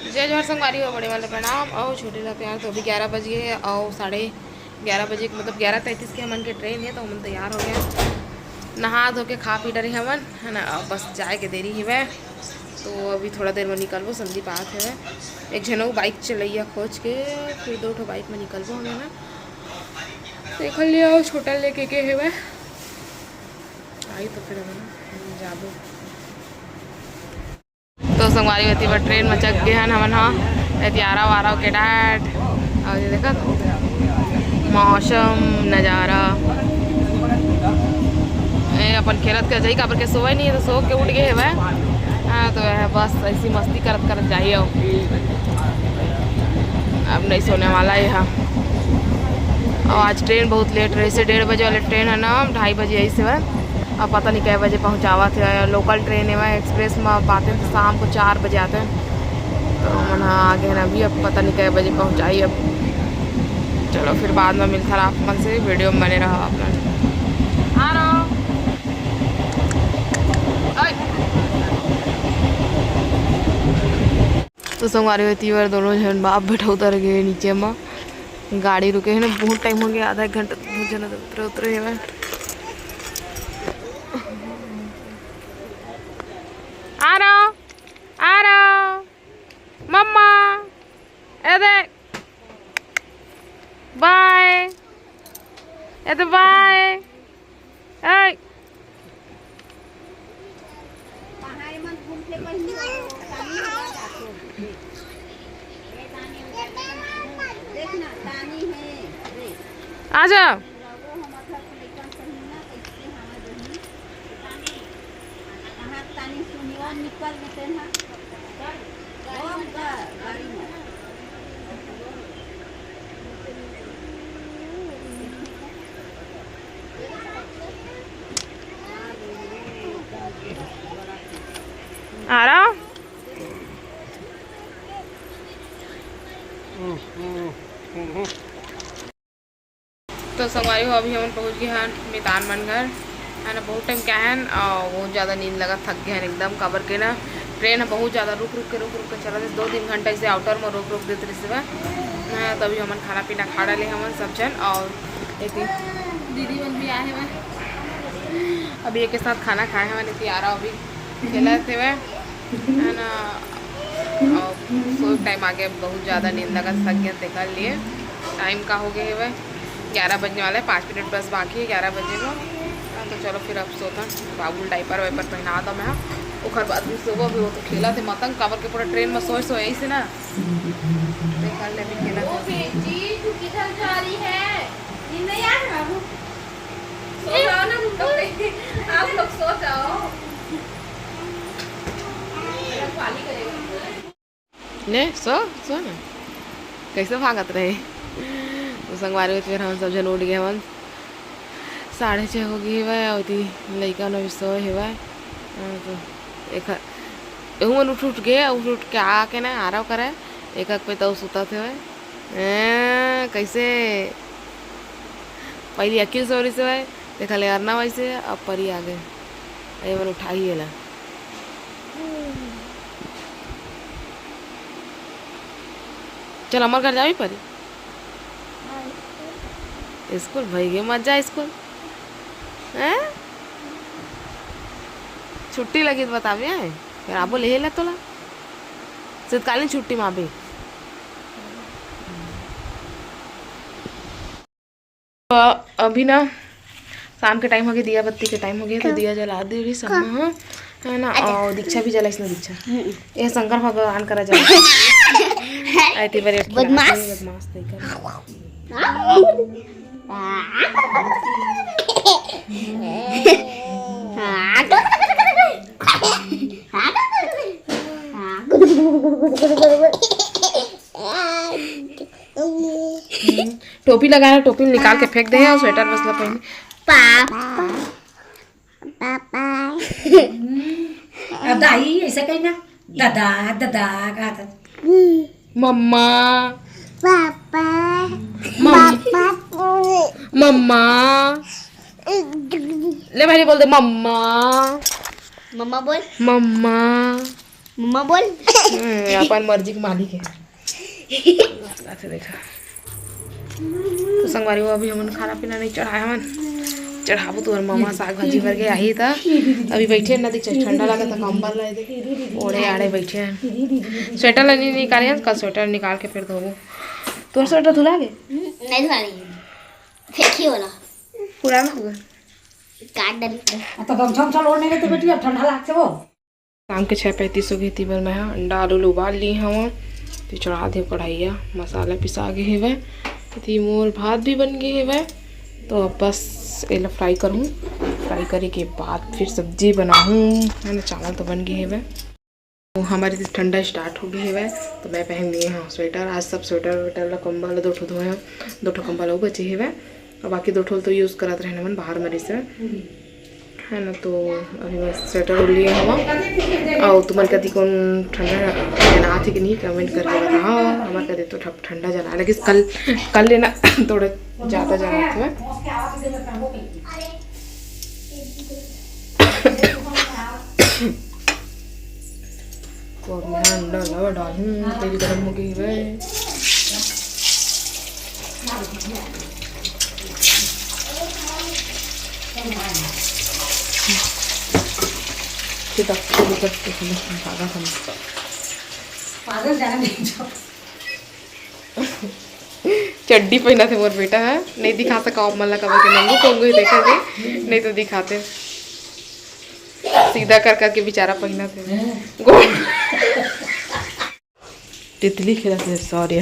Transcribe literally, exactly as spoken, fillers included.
जय जोहार संगवारी हो, बड़े वाले प्रणाम अउ छोटे ला प्यार। तो अभी ग्यारह बज गए हे अउ साढ़े ग्यारह बजे के, मतलब ग्यारह तैंतीस के हमन के ट्रेन हे, तो हमन तैयार हो गए, नहा धो के खा पी डरे हमन, है ना। अब बस जाए के देरी हेवय, तो अभी थोड़ा देर में निकलबो। संदीप आत हेवय, एक झन अउ बाइक चलैया खोज के, फिर दो ठो बाइक में निकलबो हमन, है ना। देख लिया, छोटा लेके के हेवय, आई तो फिर हमन जाबो। तो संगवारी होती बर ट्रेन में चघ गे हन हमन ह, एती आरा वारा के डाट, और ये देखत मौसम नजारा, ए अपन खेलत के जाही, काबर के सोए नहीं है तो सो के उठ गए हेवय। हाँ, तो यह बस ऐसी मस्ती करत करत जाही। अब अब नहीं सोने वाला ये हा। और आज ट्रेन बहुत लेट रहे से, डेढ़ बजे वाले ट्रेन है ना, ढाई बजे आई से। अब पता नहीं कै बजे पहुँचावत हे। लोकल ट्रेन हे, एक्सप्रेस में आते हैं तो शाम को चार बजे आते हैं। तो हमन ह आगे हैं अभी, अब पता नहीं कै बजे पहुँचाई। अब चलो फिर बाद में मिलता रहा आप मन से, वीडियो में बने रहो आप मन। आ रहा हूँ। ओए। तो संगवारी होती बार दोनों झन बाप बेटा उतर गए नीचे में। गाड़ी रुके है ना, बहुत टाइम हो गया, आधा एक घंटा बहुत जन उतरे उतरे है। आ रहा, आ रहा, मम्मा, ए देख, बाय, ए तो बाय, ए। आ जा। आ रहा। तो संगवारी हो, अभी हमन पहुँच गए हन मितान मन घर, है ना। बहुत टाइम क्या है ना, बहुत ज़्यादा नींद लगा, थक गए हैं एकदम, काबर के ना ट्रेन है बहुत ज़्यादा रुक रुक के, रुक रुक के चला, दो तीन घंटा इसे आउटर में रोक रोक देते रहिस हे। हाँ, तो अभी हमन खाना पीना खा डाले हमन सब जन, और एक दीदी मन भी आए हैं, अभी एक साथ खाना खाए हैं, इतनी आरा अभी खेलत हेवय, है ना। और सोए टाइम आ गया, बहुत ज़्यादा नींद लगा, थक गया, देखा लिए टाइम का हो गए हेवय, ग्यारह बजने वाला है, पाँच मिनट बस बाकी है ग्यारह बजे को। हाँ, तो चलो फिर अब सोता, बाबू डायपर वाइपर पहना दो मैं, ओकर बाद भी सोबो। अभी वो तो खेलत हे मतंग, काबर के पूरा ट्रेन में सोए सोए ऐसे ना, देखा ले अभी खेलत हे। बेटी, तू किधर जा रही है? नींद नहीं आ रही बाबू? सो जाओ ना तुम लोग, आप लोग सो जाओ। ले, सो, सो ना। कैसे भागत रहे? तो संगवारी होत फिर हम सब जन उठ गए हवन। साढ़े छः हो गए हेवय, अउ ओती लइका मन अभी सोए हेवय। हाँ, तो एक ह-, एहू मन उठ, उठ गए, उठ, उठ के आके ना आराम करे। एक, एक पे तो सुतत हेवय। हाँ, कैसे? पहली अखिल सोरी से भाई, देखा ले अरना वैसे, अब परी आ गए। अरे मन उठा ही एला। चल, हमर घर जाबे परी। स्कूल भई गे, मत जा स्कूल। हैं? छुट्टी लगी तो बताबे, हैं? फिर आबो लेहे ला तोला। शीतकालीन छुट्टी में आबे। तो अभी ना शाम के टाइम हो गया, दिया बत्ती के टाइम हो गया, तो दिया जला दे रही सब, हाँ, है ना। अच्छा। और दीक्षा भी जला, इसने दीक्षा, हम्म। ये शंकर भगवान करा जला। आई थी बड़ी बदमाश। बदमाश देखा। टोपी लगाना, टोपी निकाल के फेंक दे, और स्वेटर बस ला पहने। Papa, papa. अब दाई ऐसा कही ना, दादा, दादा कहा था। मम्मा। पापा। मम-, पापा। मम्मा। ले भाई बोल दे, मम्मा। मम्मा बोल। मम्मा। मम्मा बोल। हम्म, अपन मर्जी के मालिक है। साथे देखा। तो संगवारी हो, अभी हमन खाना पीना नहीं चढ़ाए हवन, चढ़ाबो तुहर मम्मा साग भाजी बर के आही त। अभी बैठे हन ना, देख ठंडा लागत है, कंबल ला दे ओढ़े आड़े बैठे हन। स्वेटर ला नहीं निकाले हन, कल स्वेटर निकाल के फिर धोबो। तोर स्वेटर धुला गे? नहीं धुला रही, फेंकी वाला पुराना हो गया। काट डाली। अब तो गमछा उमछा ओढ़ नहीं रहे तो बेटी, अब ठंडा लागथे वो। शाम के छः पैंतीस हो गए, ती बर मैं ह अंडा आलू ल उबाल ली हवं। तो चढ़ा दे कढ़ाइया, मसाला पिसा गे हेवय। ती मोर भात भी बन गे हेवय। तो अब बस एला फ्राई करहूँ, फ्राई करे के बाद फिर सब्जी बनाहूँ, है ना। चावल तो बन गे हेवय। तो हमारे तो ठंडा स्टार्ट हो गए हेवय, तो मैं पहन लिए हूँ स्वेटर। आज सब स्वेटर वेटर ला, कंबल ला दो ठो धोए हूँ, दो ठो कंबल अउ बचे हेवय। और बाकी दो ठो तो यूज़ करत रहने मन बाहर मरी से, है ना। तो अभी मैं स्वेटर ओढ़ लिए हवा। और तुमन कति कौन ठंडा जनात है कि नहीं, कमेंट करके बताओ। हमारे कति तो ठप-, ठंडा जना लगे कल, कल लेना थोड़ा ज़्यादा जनात है। तो अब मैं अंडा लावा डालूं, तेल गरम हो गई है। पागल जाना नहीं जो। चड्डी पहना थे मोर बेटा है, नहीं दिखा सका आप मन ला, कबर के नंगू पोंगू ही देखा थे, नहीं तो दिखाते। सीधा कर करके बेचारा पहना थे गोड़। तितली खेला थे, सॉरी।